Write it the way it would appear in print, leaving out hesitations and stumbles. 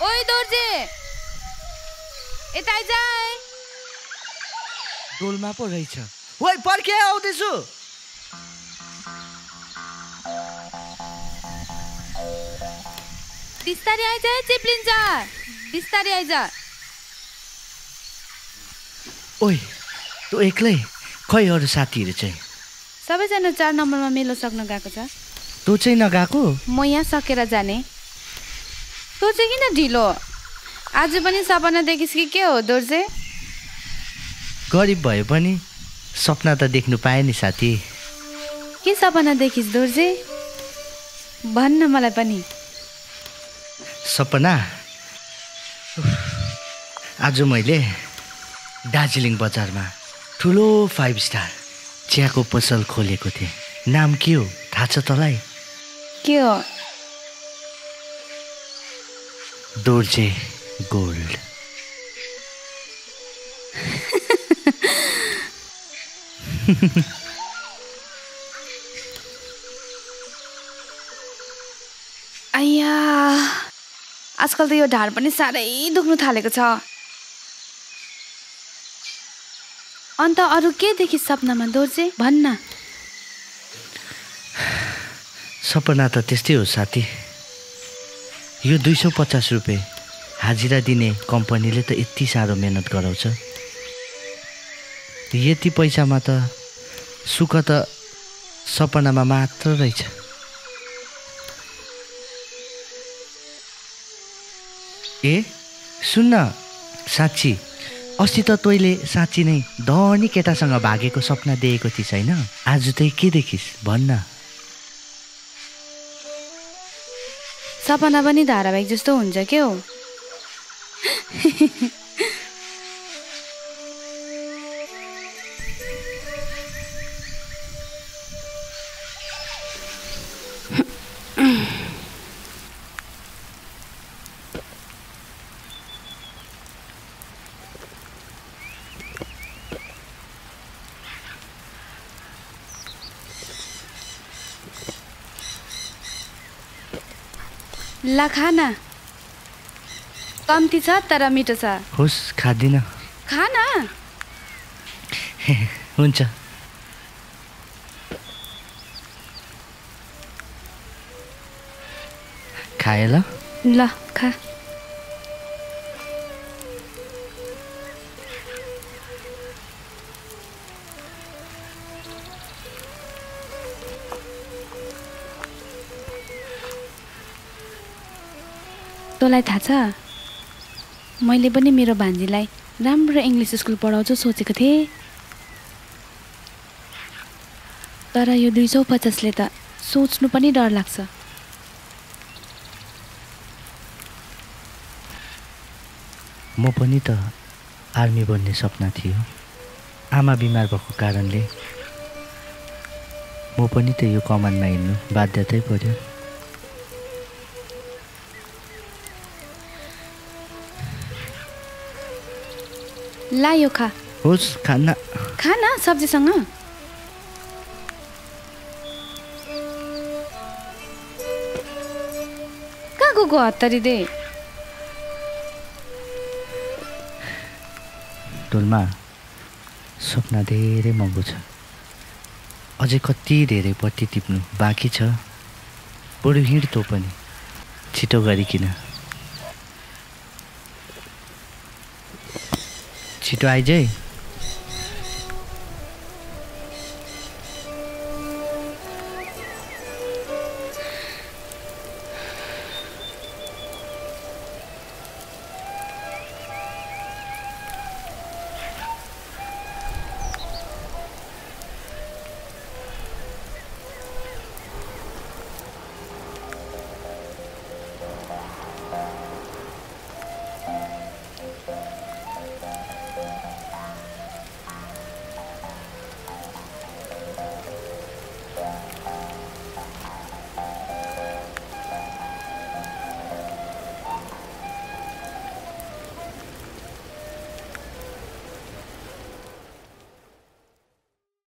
ओइ दोर्जे यता आइज डोलमा पो रहेछ ओइ पर्खे आउँदैछु बिस्तारै आइज चिप्लिन्छ बिस्तारै आइज ओइ तँ एक्लै खै अरू साथीहरू चाहिँ सबैजना 4 नम्बरमा मेलो सक्न गएको छ तँ चाहिँ नगएको म यहाँ सकेर जाने तँ चाहिँ किन ढिलो आज पनि सपना देखिस् कि के हो दोर्जे गरिब भए पनि सपना त देख्नु पाएँ नि साथी के सपना देखिस् दोर्जे भन्न मलाई पनि सपना आज मैले दार्जिलिङ बजारमा ठुलो 5 स्टार चियाको पसल खोलेको थिएँ नाम के हो थाहा छ तँलाई के हो दोर्जे गोल्ड आइया आजकल त यो ढाड पनि साह्रै दुख्नु थालेको छ अन्त अरू के देखिस् सपनामा दोर्जे भन्न सपना त त्यस्तै हो साथी यो 250 रुपियाँ हाजिरा दिने कम्पनीले त यति साह्रो मेहनत गराउँछ यति पैसामा त सुख त सपनामा मात्र रहेछ ए सुन्न साँच्ची अस्ति त तैँले साँच्ची नै धनी केटासँग भागेको सपना देखेको थिइस् होइन आज तै के देखिस् भन्न सपना पनि धारावाहिक जस्तो हुन्छ के हो ला खाना कम्ती छ तर मिठो छ होस् खादिन खाना हुन्छ खाए ल खा तँलाई थाहा छ मैले पनि मेरो भान्जीलाई राम्रो इङ्ग्लिस स्कुल पढाउँछु सोचेको थिएँ तर यो 250ले त सोच्नु पनि डर लाग्छ म पनि त आर्मी बन्ने सपना थियो आमा बिमार भएको कारणले म पनि त यो कमानमा हिँड्नु बाध्यतै पर्यो ला यो खा होस् खाना खाना सब्जीसँग कहाँ गएको हत्तरी दे डोलमा सपना धेरै महँगो छ अझै कति धेरै पत्ती टिप्नु बाँकी छ बरु हिँड तँ पनि छिटो गरिकिन छिटो आइज है